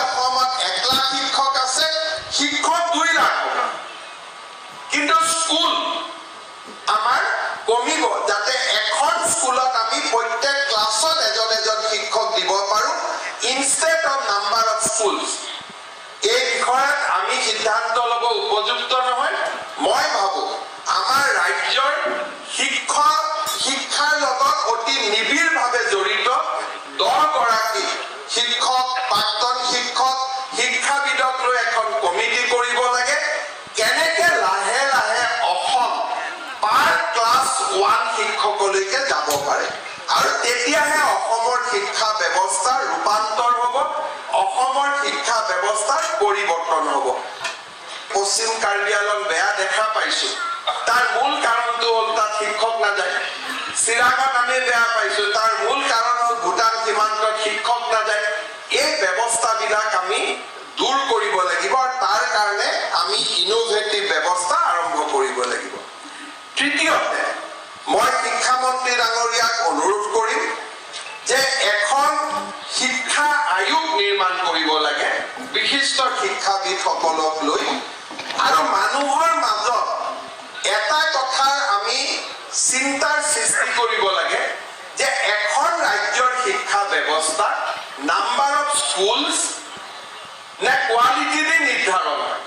অসমত 1 লাখ শিক্ষক আছে, শিক্ষক 2 লাখ হ'ব, কিন্তু স্কুল আমাৰ কমিব, যাতে এখন স্কুলত আমি প্ৰত্যেক ক্লাছত এজন এজন শিক্ষক দিব পাৰোঁ instead of number of schools. এই বিষয়ত আমি সিদ্ধান্ত ল'ব উপযুক্ত নহয়। মই ভাবোঁ আমাৰ ৰাজ্যৰ শিক্ষাৰ লগত অতি নিবিড়ভাৱে জড়িত 10 গৰাকী শিক্ষক, প্ৰাক্তন শিক্ষক, শিক্ষাবিদক লৈ এখন কমিটি কৰিব লাগে, কেনেকে লাহে লাহে অসম পাৰ ক্লাছ 1 শিক্ষকলৈকে যাব পাৰে। আৰু তেতিয়াহে অসমৰ শিক্ষা ব্যৱস্থাৰ ৰূপান্তৰ হ'ব, অসমৰ শিক্ষা ব্যৱস্থাৰ পৰিৱৰ্তন হ'ব। পশ্চিম কাৰ্বি আংলং বেয়া দেখা পাইছো, তাৰ মূল কাৰণটো হ'ল তাত শিক্ষক নাযায়। চিৰাঙত আমি বেয়া পাইছো, তাৰ মূল কাৰণ হ'ল ভূটান সীমান্তত শিক্ষক নাযায়। এই ব্যৱস্থাবিলাক আমি দূৰ কৰিব লাগিব আৰু তাৰ কাৰণে আমি ইনোভেটিভ ব্যৱস্থা আৰম্ভ কৰিব লাগিব। তৃতীয়তে, মই শিক্ষামন্ত্ৰী ডাঙৰীয়াক অনুৰোধ কৰিম যে এখন শিক্ষা আয়োগ নিৰ্মাণ কৰিব লাগে বিশিষ্ট শিক্ষাবিদসকলক লৈ। আৰু মানুহৰ মাজত এটা কথাৰ আমি চিন্তাৰ সৃষ্টি কৰিব লাগে যে এখন ৰাজ্যৰ শিক্ষা ব্যৱস্থা নাম্বাৰ অফ স্কুলছ নে কোৱালিটি দি নিৰ্ধাৰণ হয়।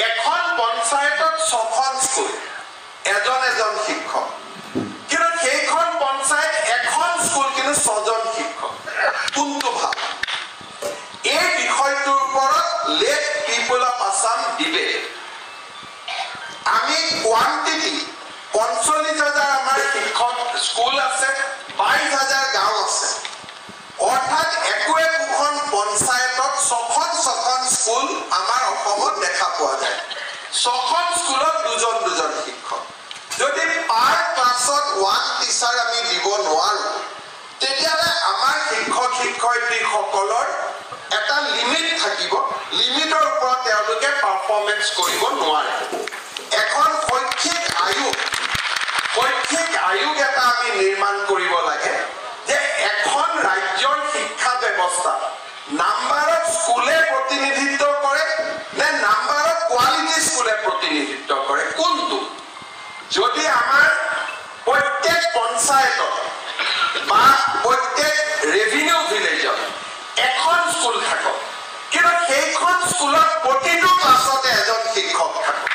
এখন পঞ্চায়তত ছখন স্কুল, এজন এজন শিক্ষক, কিন্তু সেইখন পঞ্চায়ত এখন স্কুল কিন্তু ছজন শিক্ষক, কোনটো ভাল? এই বিষয়টোৰ ওপৰত let people of Assam debate. আমি কোৱান্টিটি, 45,000 আমাৰ শিক্ষক স্কুল আছে, 22,000 গাঁও আছে, অৰ্থাৎ একো একোখন পঞ্চায়তত ছখন ছখন স্কুল আমাৰ অসমত দেখা পোৱা যায়। ছখন স্কুলত দুজন দুজন শিক্ষক। যদি পাৰ ক্লাছত ওৱান টিচাৰ আমি দিব নোৱাৰো, তেতিয়াহ'লে আমাৰ শিক্ষক শিক্ষয়িত্ৰীসকলৰ এটা লিমিট থাকিব, লিমিটৰ ওপৰত তেওঁলোকে পাৰফৰ্মেঞ্চ কৰিব নোৱাৰে। এখন শৈক্ষিক আয়োগ এটা আমি নিৰ্মাণ কৰিব লাগে যে এখন ৰাজ্যৰ শিক্ষা ব্যৱস্থা নাম্বাৰ অফ স্কুলে প্ৰতিনিধিত্ব কৰে নে নাম্বাৰ অফ কোৱালিটি স্কুলে প্ৰতিনিধিত্ব কৰে, কোনটো? যদি আমাৰ প্ৰত্যেক পঞ্চায়তত বা প্ৰত্যেক ৰেভিনিউ ভিলেজত এখন স্কুল থাকক, কিন্তু সেইখন স্কুলত প্ৰতিটো ক্লাছতে এজন শিক্ষক থাকক,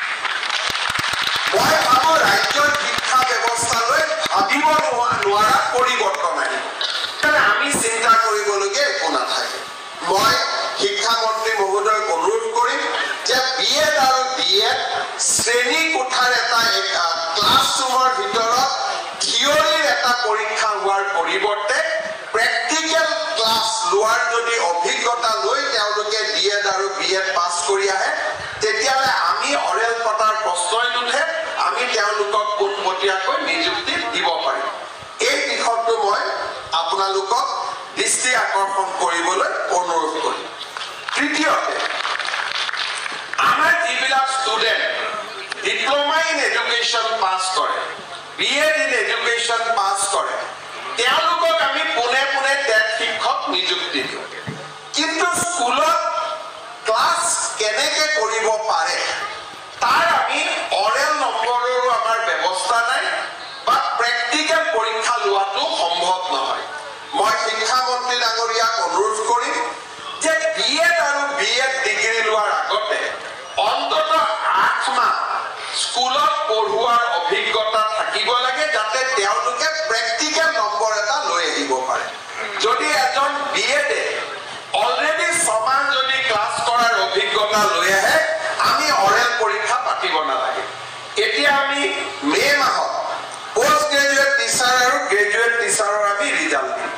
মই ভাবো ৰাজ্যৰ শিক্ষা ব্যৱস্থালৈ ভাবিব নোৱাৰা পৰিৱৰ্তন আহিব। তেনে আমি চিন্তা কৰিবলগীয়া একো নাথাকে। মই শিক্ষামন্ত্ৰী মহোদয়ক অনুৰোধ কৰিম যে বি এড আৰু ডি এড শ্ৰেণী কোঠাৰ এটা ক্লাছৰুমৰ ভিতৰত থিয়ৰীৰ এটা পৰীক্ষা হোৱাৰ পৰিৱৰ্তে প্ৰেক্টিকেল ক্লাছ লোৱাৰ যদি অভিজ্ঞতা লৈ তেওঁলোকে ডি এড আৰু বি এড পাছ কৰি আহে, তেতিয়াহ'লে আমি অৰেল পতাৰ প্ৰশ্নই নুঠে, আমি তেওঁলোকক পোনপটীয়াকৈ নিযুক্তি দিব পাৰিম। এই দিশতো মই আপোনালোকক দৃষ্টি আকৰ্ষণ কৰিবলৈ অনুৰোধ কৰিম। তৃতীয়তে, আমাৰ যিবিলাক ষ্টুডেণ্ট ডিপ্ল'মা ইন এডুকেশ্যন পাছ কৰে, বি এড ইন এডুকেশ্যন পাছ কৰে, তেওঁলোকক আমি পোনে পোনে টেট শিক্ষক নিযুক্তি দিওঁ, কিন্তু স্কুলত ক্লাছ কেনেকে কৰিব পাৰে তাৰ আমি অৰেল নম্বৰৰো আমাৰ ব্যৱস্থা নাই বা প্ৰেক্টিকেল পৰীক্ষা লোৱাটো সম্ভৱ নহয়। মই শিক্ষামন্ত্ৰী ডাঙৰীয়াক অনুৰোধ কৰিম যে ডি এড আৰু বি এড ডিগ্ৰী লোৱাৰ আগতে অন্ততঃ 8 মাহ স্কুলত পঢ়োৱাৰ অভিজ্ঞতা থাকিব লাগে, যাতে তেওঁলোকে প্ৰেক্টিকেল নম্বৰ এটা লৈ আহিব পাৰে। যদি এজন বি এডে অলৰেডি 6 মাহ যদি ক্লাছ কৰাৰ অভিজ্ঞতা লৈ আহে, আমি অৰেল পৰীক্ষা পাতিব নালাগে। এতিয়া আমি মে' মাহত পষ্ট গ্ৰেজুৱেট টিচাৰ আৰু গ্ৰেজুৱেট টিচাৰৰ আমি ৰিজাল্ট দিম।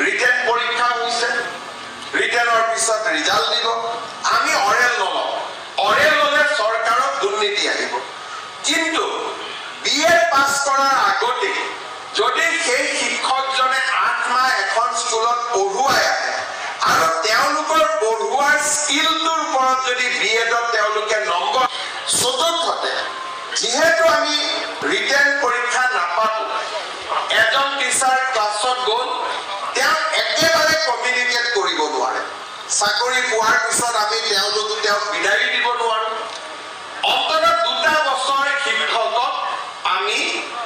ৰিটেন পৰীক্ষা হৈছে, ৰিটেনৰ পিছত ৰিজাল্ট দিব। আমি অৰেল নলওঁ, অৰেল ল'লে চৰকাৰক দুৰ্নীতি আহিব। কিন্তু বি এড পাছ কৰাৰ আগতে যদি সেই শিক্ষকজনে 8 মাহ এখন স্কুলত পঢ়ুৱাই আহে আৰু তেওঁলোকৰ পঢ়ুৱাৰ স্কিলটোৰ ওপৰত যদি বি এডত তেওঁলোকে নম্বৰ। চতুৰ্থতে, যিহেতু আমি ৰিটেন পৰীক্ষা নাপাতো, এজন টিচাৰ ক্লাছত গ'ল, তেওঁ একেবাৰে কমিউনিকেট কৰিব নোৱাৰে। চাকৰি পোৱাৰ পিছত আমি তেওঁক বিদায় দিব নোৱাৰোঁ। অন্ততঃ 2টা বছৰ শিক্ষকক আমি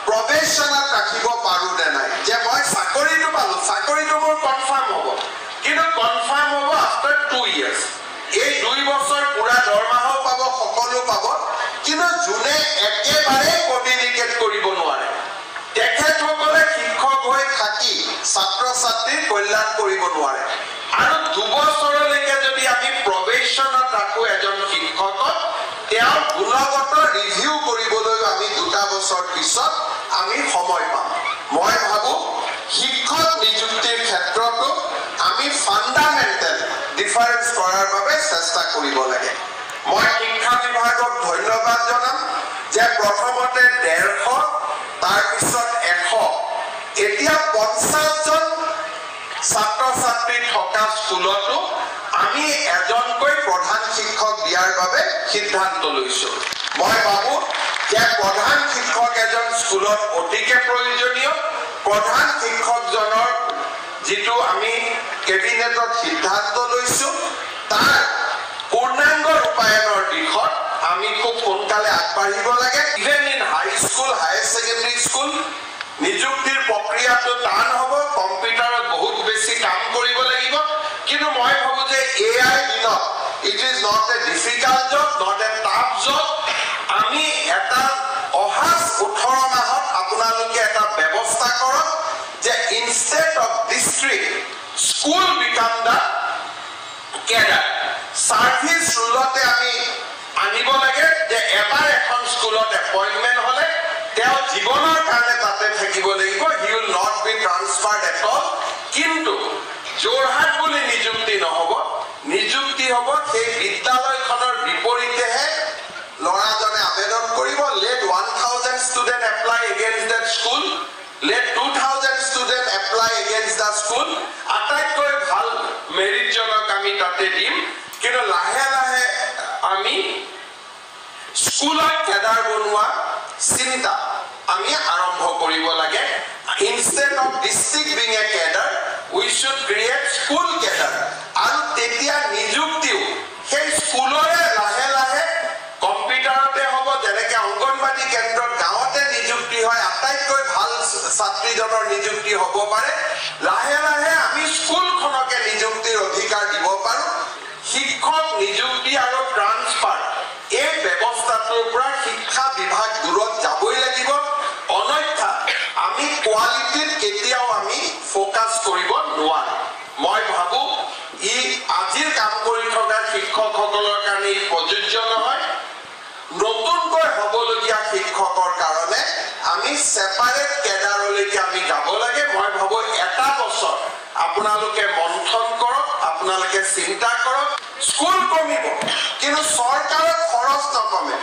প্ৰবেশ্যনত ৰাখিব পাৰোঁ নে নাই, যে মই চাকৰিটো পালোঁ, চাকৰিটো মোৰ কনফাৰ্ম হ'ব, কিন্তু কনফাৰ্ম হ'ব আফটাৰ 2 ইয়াৰ্ছ। এই 2 বছৰ পুৰা দৰমহাও পাব, সকলো পাব, কিন্তু যোনে একেবাৰে কমিউনিকেট কৰিব নোৱাৰে তেখেতসকলে শিক্ষক হৈ থাকি ছাত্ৰ ছাত্ৰীৰ কল্যাণ কৰিব নোৱাৰে। আৰু 2 বছৰলৈকে যদি আমি প্ৰবেশ্যনত ৰাখোঁ এজন শিক্ষকক, তেওঁৰ গুণগত ৰিভিউ কৰিবলৈও আমি 2টা বছৰ পিছত আমি সময় পাম। মই ভাবোঁ শিক্ষক নিযুক্তিৰ ক্ষেত্ৰতো আমি ফাণ্ডামেণ্টেল ডিফাৰেঞ্চ কৰাৰ বাবে চেষ্টা কৰিব লাগে। মই শিক্ষা বিভাগক ধন্যবাদ জনাম যে প্ৰথমতে 150, তাৰপিছত 100, এতিয়া 50জন ছাত্ৰ ছাত্ৰী থকা স্কুলতো আমি এজনকৈ প্ৰধান শিক্ষক দিয়াৰ বাবে সিদ্ধান্ত লৈছোঁ। মই ভাবোঁ যে প্ৰধান শিক্ষক এজন স্কুলত অতিকে প্ৰয়োজনীয়। প্ৰধান শিক্ষকজনৰ যিটো আমি কেবিনেটত সিদ্ধান্ত লৈছোঁ, তাৰ পূৰ্ণাংগ ৰূপায়ণৰ দিশত আমি খুব সোনকালে আগবাঢ়িব লাগে। Even in high school, higher secondary school নিযুক্তিৰ প্ৰক্ৰিয়াটো টান হ'ব, কম্পিউটাৰত বহুত বেছি কাম কৰিব লাগিব, কিন্তু মই ভাবোঁ যে এআই দিনত it is not a difficult job, not a tough job. আমি এটা অহা 18 মাহত আপোনালোকে এটা ব্যৱস্থা কৰক যে instead of district, school become the cadre. Service ৰুলতে আমি আনিব লাগে যে এবাৰ এখন স্কুলত এপইণ্টমেণ্ট হ'লে তেওঁ জীৱনৰ কাৰণে তাতে থাকিব লাগিব, he will not be transferred at all. কিন্তু যোৰহাট বুলি নিযুক্তি নহ'ব, নিযুক্তি হ'ব সেই বিদ্যালয়খনৰ বিপৰীতেহে ল'ৰাজনে আবেদন কৰিব। Let 1000 student apply against that school, let 2000 student apply against the school. আটাইতকৈ ভাল মেৰিটজনক আমি তাতে দিম, কিন্তু লাহে লাহে আমি স্কুলত কেডাৰ বনোৱা চিন্তা আমি আৰম্ভ কৰিব লাগে। Instead of district being a cadre, we should create school cadre. আৰু তেতিয়া নিযুক্তিও সেই স্কুলৰে লাহে লাহে কম্পিউটাৰতে হ'ব, যেনেকে অংগনবাদী কেন্দ্ৰত গাঁৱতে নিযুক্তি হয়, আটাইতকৈ ভাল ছাত্ৰীজনৰ নিযুক্তি হ'ব পাৰে। লাহে লাহে আমি স্কুলখনকে নিযুক্তিৰ অধিকাৰ দিব পাৰোঁ। শিক্ষক নিযুক্তি আৰু ট্ৰান্সফাৰ এই ব্যৱস্থাটোৰ পৰা শিক্ষা বিভাগ দূৰত যাবই লাগিব, অন্যথা আমি কোৱালিটিত কেতিয়াও আমি ফ'কাছ কৰিব নোৱাৰোঁ। মই ভাবোঁ ই আজিৰ কাম কৰি থকা শিক্ষকসকলৰ কাৰণে ই প্ৰযোজ্য নহয়, নতুনকৈ হ'বলগীয়া শিক্ষকৰ কাৰণে আমি ছেপাৰেট কেডাৰলৈকে আমি যাব লাগে। মই ভাবোঁ এটা বছৰ আপোনালোকে মন্থন কৰক, আপোনালোকে চিন্তা কৰক। স্কুল কমিব, কিন্তু চৰকাৰৰ খৰচ নকমে।